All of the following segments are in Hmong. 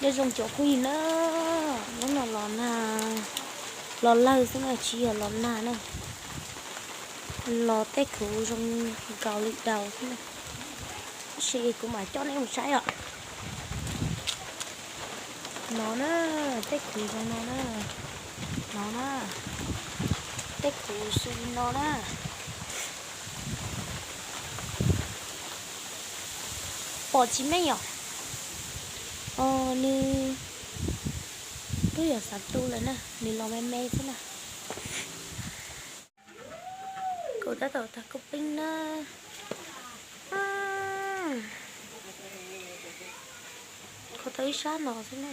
Nyob zoo cov phooj ywg na, hnub no los nag, los lawg xwb na, tsis yog los nag na. Los tej khuv zoo nkaus li daus xwb na. Tab sis kuv mam coj nej mus saib os. No na, tej khuv zoo no na. No na, tej khuv zoo li no na. Pom tsis meej yom? Nws twb yog xav tu lawm na, nws los me me xwb na. Kuv tab tom tag koj peeb na. Kho tau ib sab no xwb na.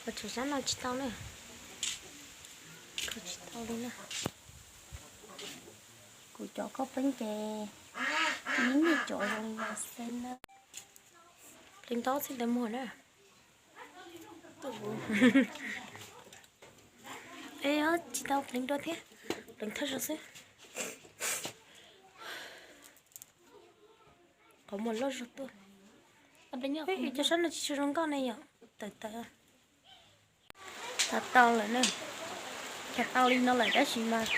Kho tau sab no tsis tau na. Kho tsis tau li na. Kuv cov koj peeb ces ib niag cov zoo li no xwb na. Pleev tau txhij ntawd muag na. Es tsis tau pleev dua thiab, pleev thawj zaug xwb. Qhov muag loj zog tuaj. Cov sab no tsis tshua zoo nkauj ne yom, tawm tawm. Thav tau lawm na, thav tau li no lawm tab sis mas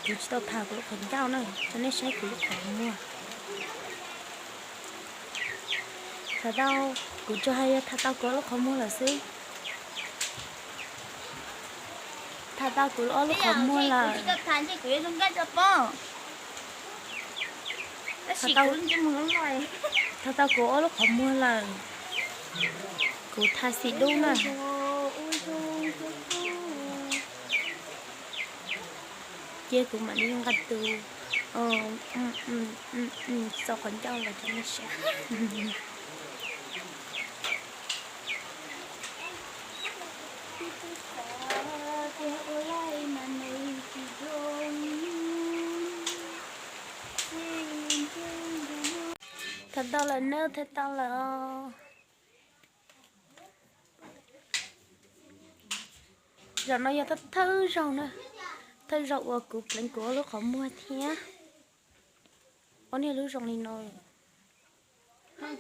kuv tsis tau thav kuv lub qhov ncauj na, rau nej saib kuv lub qhov muag. Thav tau, kuv tsuas hais yog thav tau kuv ob lub qhov muag lawm xwb. Thav tau kuv ob lub qhov muag lawm. Thav tau kuv ob lub qhov muag lawm. Kuv thav xim dub na. Ces kuv mam li nqa tus txo qhov ncauj los rau nej saib. Thav tau lawm na, thav tau lawm os. Zaum no yog thawj zaug na, thawj zaug uas kuv pleev kuv ob lub qhov muag thiab. Ob niag lub zoo li no.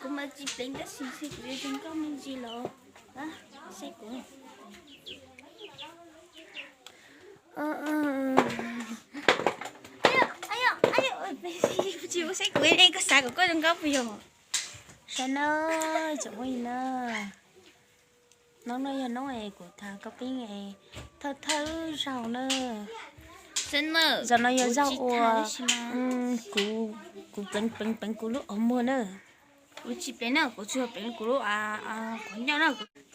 Kuv mas tsis pleev tab sis kuv yuav zoo nkauj me ntsis los saib kuv. Tsis ua saib kuv, koj xav kom koj zoo nkauj puas yog? Saib na, tsoom phooj ywg na. Hnub no yog hnub es kuv thav koj peeb es thawj thawj zaug na. Zaum no yog zaug uas kuv pleev pleev pleev kuv lub qhov muag na. Kuv tsis pleev na, kuv tsuas pleev kuv lub qhov ncauj na.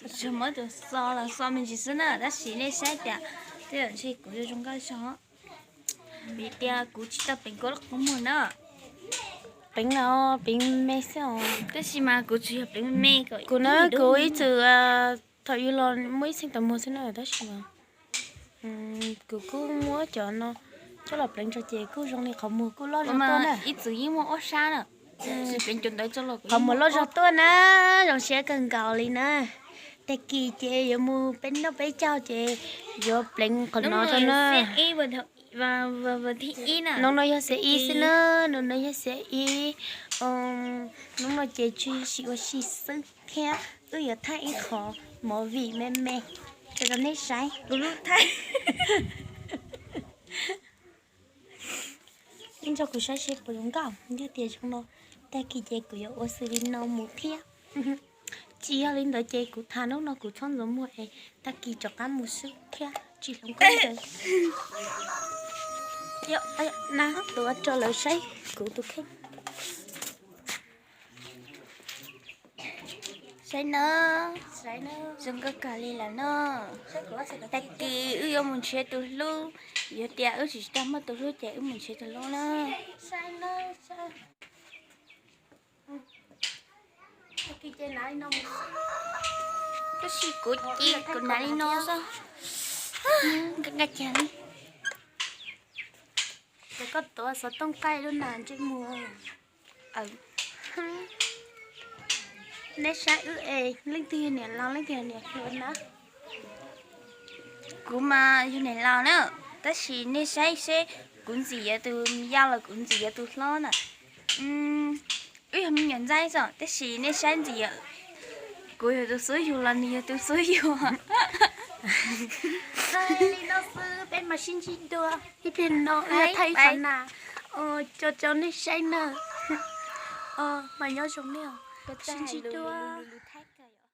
Tsuas muab tus xo los xo me ntsis xwb na, tab sis nej saib tias tej zaum ntshe kuv yuav zoo nkauj zog. Vim tias kuv tsis tau pleev kuv lub qhov muag na. Pleev los pleev me xwb os. Tab sis mas kuv tsuas yog pleev me me kom kuv na, kuv ib txwm thaum ub los muaj ib txheej tau muag xwb na, tab sis mas kuv kuj muab cov no coj los pleev tso ces kuj zoo li qhov muag kuj loj zog tuaj na. Ib txwm yeej muaj ob sab na. Qhov muag loj zog tuaj na, zoo siab kawg nkaus li na. Tag kis ces yuav mus peb noj peb caug ces yuav pleev qhov no rau na. Hnub no yog xiab ib xwb na, hnub no yog xiab ib. Hnub no ces tsuas yog sim ua si xwb thiab wb yuav thaij ib qho movie me me rau nej saib. Ib ntsoj kuv saib seb puas zoo nkauj, yog tias zoo no tag kis ces kuv yuav ua xws li no mus thiab. Tsis yog li ntawd ces kuv thav hnub no kuv txhob ntxuav muag es tag kis rov qab mus xwb thiab tsis hloov koob ntawd. Na tuav rau lawv saib kuv tus kheej. Saib na, zoo nkauj kawg li lawm no. Tag kis wb yuav mus nrhiav tus hlub, yog tias wb tsis tau muaj tus hlub ces wb mus nrhiav tus hlub na. Tab sis kuv cia kuv hnav li no xwb. Nqa nqa cas li. Ces koj tuav xov tooj qaij lub nas ntsej muag. Nej saib wb es leej twg yog niam laus leej twg yog niam hluas na? Kuv mas yog niam laus na, tab sis nej saib seb kuv ntxim yuav tus yau los kuv ntxim yuav tus hlob na. Wb yog Nyuam ntxaib xwb tab sis nej saib ntxiv, kuv yog tus xub yug los nws yog tus xub yug. Li no xwb peb mam sib ntsib dua ib pliag no, thaij qhov na, tso tso nej saib na. Mas nyob zoo nej, sib ntsib dua.